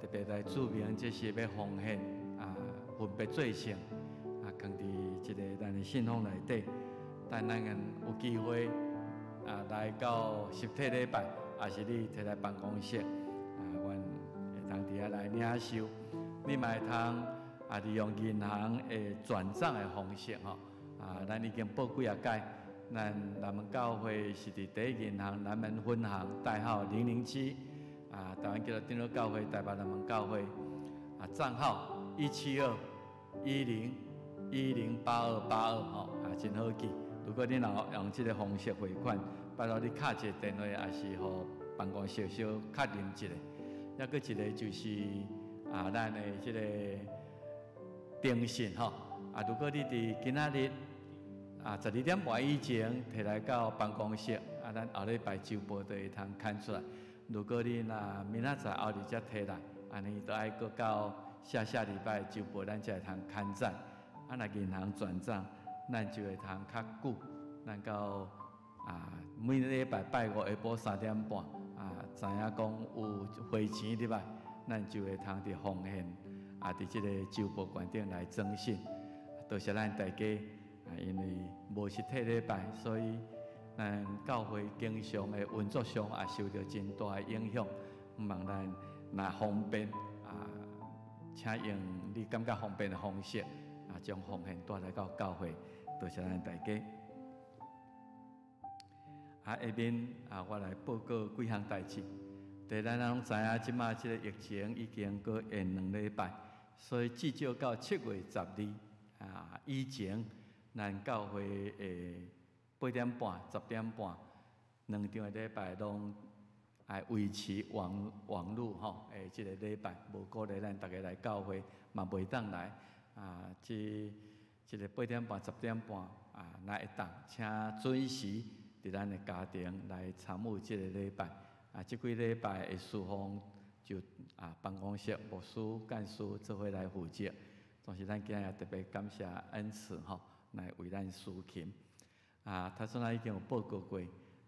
特別來註明這是欲奉獻，分別做聖，囥佇這个咱的信封內底，等咱有機會啊來到實體禮拜，抑是你提來辦公室，啊，阮會通佇遐來領受。你嘛會通啊利用銀行的轉帳的方式吼，啊，咱已經報幾仔擺，咱南門教會是佇第一銀行南門分行，代號007，啊，台灣基督長老教會台北南門教會，啊，帳號17210108282吼，啊，真好記。如果你若用這个方式匯款，拜託你敲一个電話，抑是予辦公室小確認一下。抑閣一个就是啊，咱的這个電信吼，啊，如果你佇今仔日啊12點半以前提來到辦公室，啊，咱後禮拜週報就會通牽出來。如果你若明仔載後日才提來，按呢就愛閣到下下禮拜週報，咱才會通牽展。啊，若銀行轉帳，咱就會通較久。咱到啊每禮拜拜五下晡3點半啊，知影講有匯錢入來，咱就會通佇奉獻啊，佇這个週報館頂來裝信。多謝咱大家啊，因為無實體禮拜，所以咱教會經常的運作上也受著真大的影響。希望咱若方便啊，請用你感覺方便的方式啊，將奉獻帶來到教會。多謝咱大家。啊，下面啊，我來報告幾項代誌。第一，咱攏知影，這馬這个疫情已經閣延2禮拜，所以至少到7月12啊以前，咱教會的8點半、10點半兩場的禮拜攏愛維持網路吼，的這个禮拜，無鼓勵咱逐家來教會，嘛袂當來啊。這个8點半、十點半啊，若會當，請準時佇咱的家庭來參與這个禮拜。啊，這幾禮拜的事奉就啊辦公室牧師幹事做伙來負責。總是咱今日特別感謝恩慈吼，來為咱司琴。啊，頭先仔已經有報告過，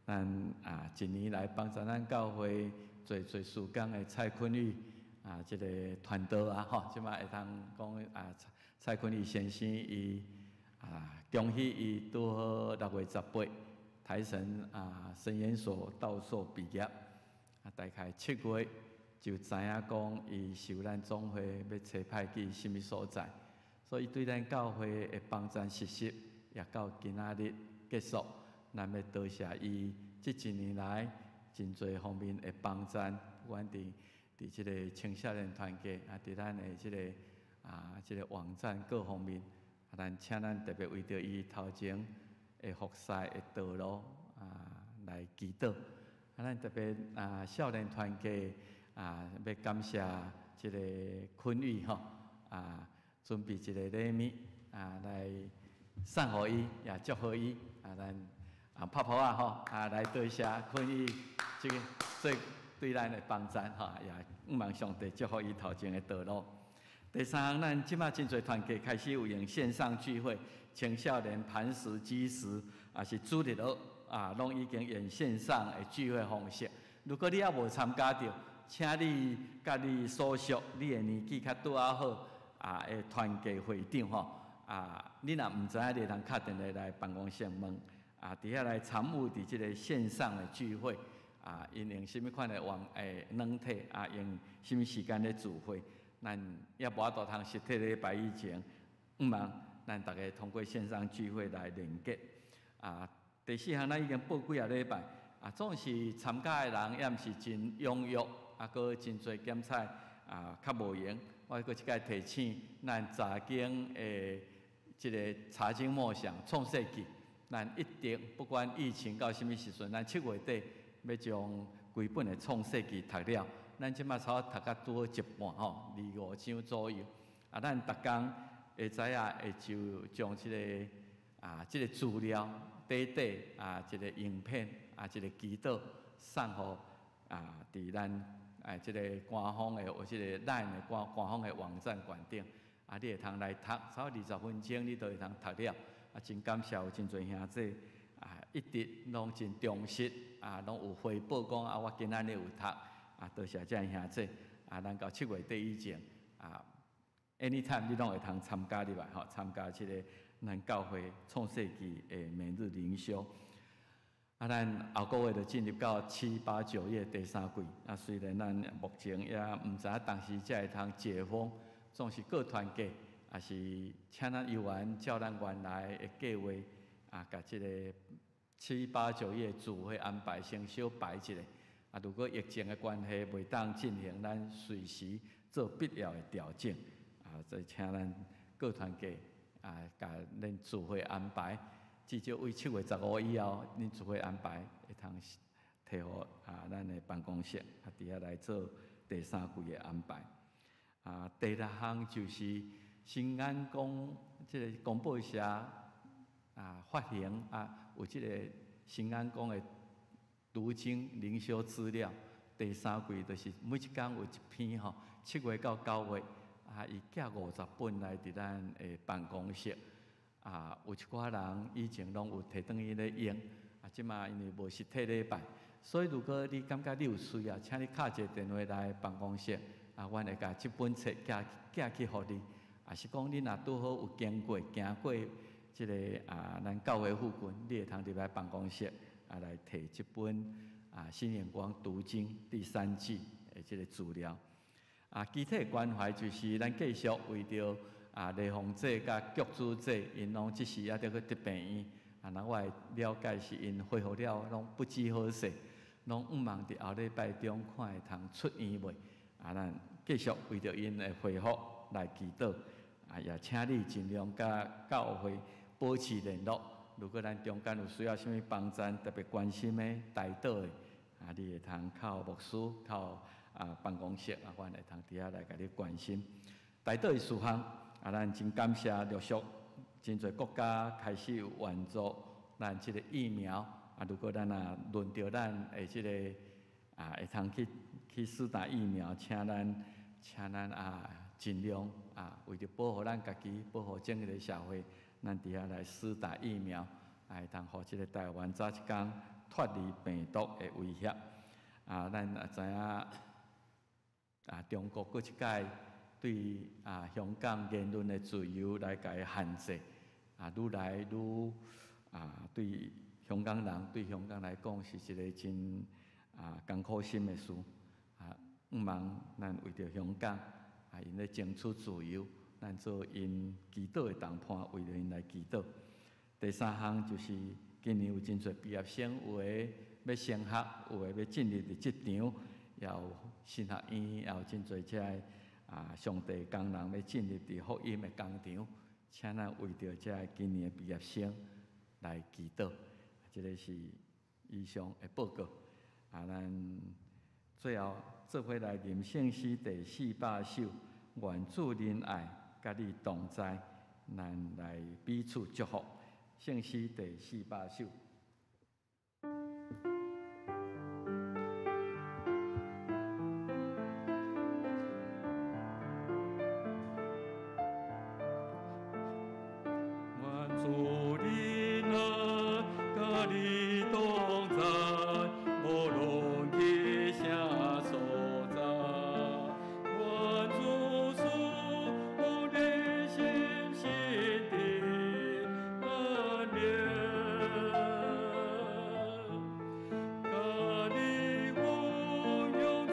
咱啊一年來幫助咱教會做做事工的蔡坤宇啊，這个傳道啊吼，這馬會通講啊蔡坤宇先生伊啊恭喜伊拄好6月18，台神啊神研所道碩畢業。啊，大概7月就知影講伊受咱總會欲差派去啥物所在，所以對咱教會的幫贊實習，也到今仔日結束。咱欲多謝伊這一年來真濟方面的幫贊，不管佇這个青少年團契啊，佇咱的這个網站各方面，啊，咱請咱特別為著伊頭前的服侍的道路啊來祈禱。啊，咱特別啊，少年團契啊，欲感謝這个坤宇吼啊，準備一个禮物啊，來送予伊，也祝福伊啊，咱啊拍噗仔吼啊，來多謝坤宇這个做對咱的幫贊吼，也向望上帝祝福伊頭前的道路。第三項，咱這馬真濟團契開始有用線上聚會，青少年磐石基石，也是主日學啊，攏已經用線上的聚會方式。如果你猶無參加著，請你佮你所屬你的年紀較拄仔好啊的團契會長吼啊，你若毋知影，你會通敲電話來辦公室問啊，佇遐來參與佇這个線上的聚會啊，𪜶用啥物款的網軟體啊，用啥物時間咧聚會，咱猶無法度通實體禮拜以前，向望咱逐家通過線上聚會來連結啊。第四項，咱已經報幾仔禮拜，啊，總是參加的人猶毋是真踴躍，啊，閣真濟檢採啊，較無閒。我閣一擺提醒，咱查經的這个查經默想創世記，咱一定不管疫情到啥物時陣，咱7月底欲將規本的創世記讀了。咱這馬差不多讀甲拄好一半吼，25章左右。啊，咱逐工會知影會就將這个資料。短短啊，一个影片啊，一个祈禱送予啊，佇咱哎這个官方的或這个 LINE 的官方的網站館頂，啊，你會通來讀，差不多20分鐘，你都會通讀了。啊，真感謝有真濟兄弟啊，一直攏真忠實啊，攏有回報講啊，我今仔日有讀啊，多謝這兄弟啊，咱到7月底以前啊，anytime 你攏會通參加入來吼，參加這个咱教會創世紀的每日靈修。啊，咱後個月就進入到七八九月第三季。啊，雖然咱目前也毋知影當時才會通解封，總是各團結，也是請咱猶原照咱原來的計劃，啊，共這個七八九月聚會安排先小排一下。啊，如果疫情的關係袂當進行，咱隨時做必要的調整。啊，再請咱各團結，啊，共恁聚會安排。至少為7月15以後，恁聚會安排會通提予啊，咱的辦公室啊，佇遐來做第三季的安排。啊，第六項就是新安宮這個公報社啊發行啊，有這個新安宮的讀經靈修資料。第三季就是每一工有一篇吼，7月到9月啊，伊寄50本來佇咱的辦公室。啊，有一寡人以前攏有提轉去咧用，啊，這馬因為無實體禮拜，所以如果你感覺你有需要，請你敲一個電話來辦公室，啊，阮會共這本冊寄寄去予你。啊，是講你若拄好有經過行過這個啊，咱教會附近，你會通入來辦公室啊來提這本啊《新眼光讀經》第三季的這個資料。啊，具體關懷就是咱繼續為著啊，麗鳳姐佮菊珠姐，𪜶攏這時猶閣佇病院。啊，那我的了解是𪜶恢復了，攏不知好勢，攏向望佇後禮拜中看會通出院未？啊，咱繼續為著𪜶的恢復來祈禱。啊，也請你盡量佮教會保持聯絡。如果咱中間有需要啥物幫助，特別關心的、代禱的，啊，你會通敲牧師、敲啊辦公室，啊，阮會通佇遐來共你關心。代禱的事項。啊，咱真感謝陸續真濟國家開始有援助咱這個疫苗。啊，如果咱若輪著咱的這個啊，會通去去施打疫苗，請咱請咱啊，盡量啊，為著保護咱家己，保護整個社會，咱佇遐來施打疫苗，啊，會通予這個台灣早一工脫離病毒的威脅。啊，咱也知影啊，中國閣一擺對啊香港言論的自由來共伊限制，啊，愈來愈啊對香港人對香港來講是一個真啊艱苦心的事。啊，向望咱為著香港啊，𪜶咧爭取自由，咱做𪜶祈禱的同伴，為著𪜶來祈禱。第三項就是今年有真濟畢業生，有的欲升學，有的欲進入佇職場，也有神學院，也有真濟這个啊，上帝工人欲進入佇福音的工場，請咱為著這个今年的畢業生來祈禱。這個是以上的報告。啊，咱最後做伙來吟聖詩第400首，願主仁愛佮你同在，咱來彼此祝福。聖詩第400首。主仁愛佮你同在，無論去啥所在，願主賜福你心心的安眠，佮你有永住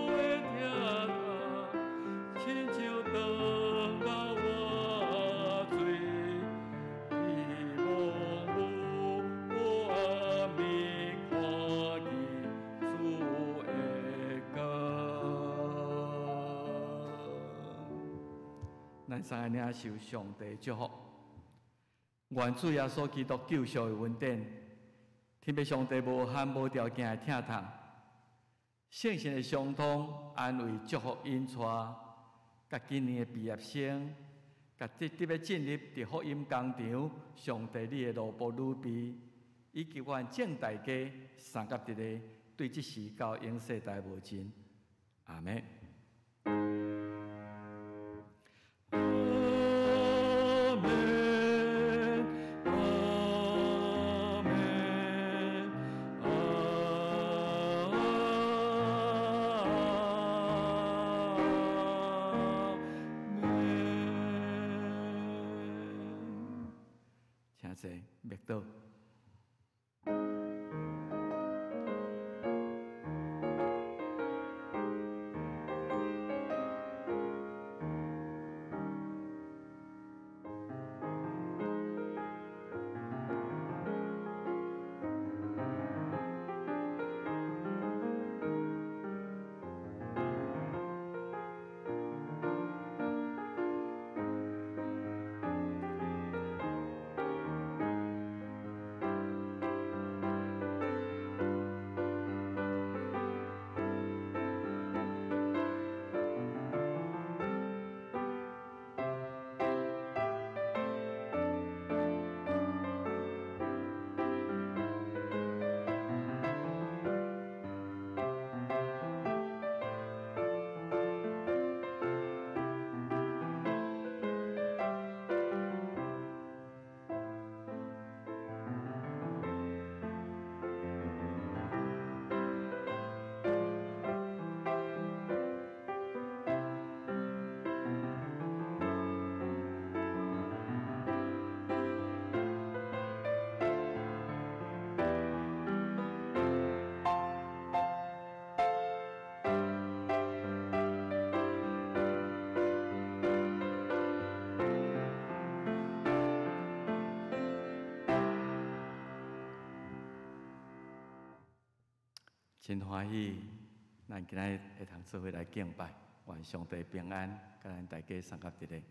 的疼愛，親像長流活水。看見主的光。咱三個領受上帝祝福，願主耶穌基督救贖的恩典，天父上帝無限無條件的疼痛，聖神的相通安慰祝福引帶，佮今年的畢業生，佮直直欲進入佇福音工場，上帝你的奴僕女婢，以及阮眾大家三甲佇咧，對這時到永世代無盡。阿們。阿們，阿們，阿們。默禱。真歡喜，咱今仔日會通做伙來敬拜，願上帝平安，佮咱大家相佮佇咧。